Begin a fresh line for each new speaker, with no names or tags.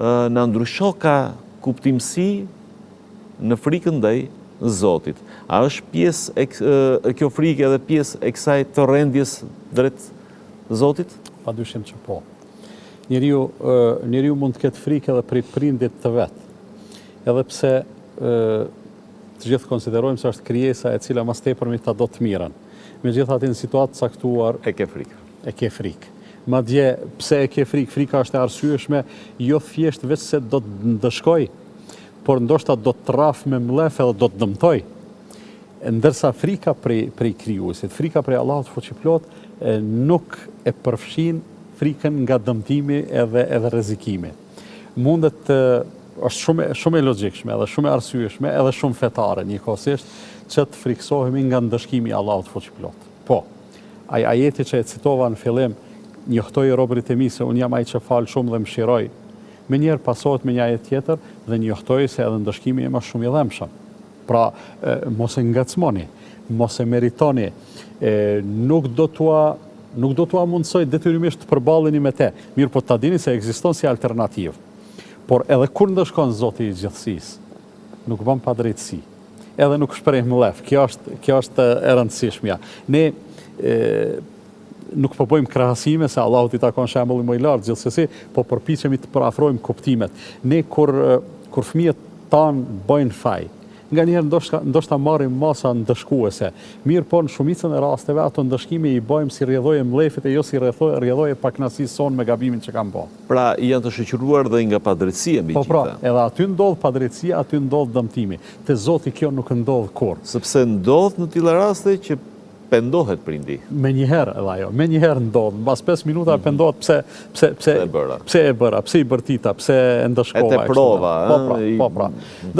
na ndryshoka kuptimësi në frikën ndaj Zotit. A është pjesë e kjo frikë edhe pjesë e kësaj të rendjes drejt Zotit?
Pa dyshim që po. Njeriu, njeriu mund të ketë frikë edhe prej prindit të vet. Edhe pse të gjithë konsiderojmë se është krijesa e cila ma s'tepërmi ta do të mirën. Megjithatë në situatë të caktuar
e ke frikë.
E ke frikë. Madje, pse e ke frikë? Frika është e arsyeshme, jo thjesht veç se do të ndëshkojë, por ndoshta do të rrafë me mllef edhe do të dëmtojë. Ndërsa frika prej prej Krijuesit, frika prej Allahut Fuqiplotë nuk e përfshin frikën nga dëmtimi edhe edhe rrezikimi. Mundet të është shumë shumë e logjikshme edhe shumë e arsyeshme edhe shumë fetare njëkohësisht që të frikësohemi nga ndëshkimi i Allahut Fuqiplotë. Po. Ai ajeti që e citova në fillim, njoftoji robërit e mi se unë jam ai që fal shumë dhe mëshiroj, Menjëherë pasohet me një ajet tjetër dhe njoftoji se edhe ndëshkimi im është shumë i dhembshëm. Pra, mos e ngacmoni, mos e meritoni, nuk do t'ua nuk do t'ua mundësoj detyrimisht të përballeni me te, mirëpo ta dini se ekziston si alternativë. Por edhe kur ndëshkon Zoti i gjithësisë, nuk bën padrejtësi, edhe nuk shpreh mllef. Kjo është kjo është e rëndësishmja. Ne e, nuk po bëjmë krahasime se Allahut i takon shembulli më i lartë gjithsesi, po përpiqemi të përafrojmë kuptimet. Ne kur kur fëmijët tanë bëjnë faj, nganjëherë ndoshta ndoshta marrim masa ndëshkuese. Mirëpo në shumicën e rasteve ato ndëshkime i bëjmë si rrjedhojë e mllefit e jo si rrjedhojë e pakënaqësisë sonë me gabimin që kanë bërë.
Pra janë të shoqëruar dhe nga padrejtësia mbi
Po pra, gjitha. edhe aty ndodh padrejtësia, aty ndodh dëmtimi. Te Zoti kjo nuk ndodh kurrë.
Sepse ndodh në tilla raste që pendohet prindi.
Menjëherë edhe ajo, menjëherë ndodh, mbas 5 minutave mm -hmm. pendohet pse pse pse e bëra. Pse e bëra, pse i bërtita, pse e ndëshkova.
E teprova,
Po pra, po pra.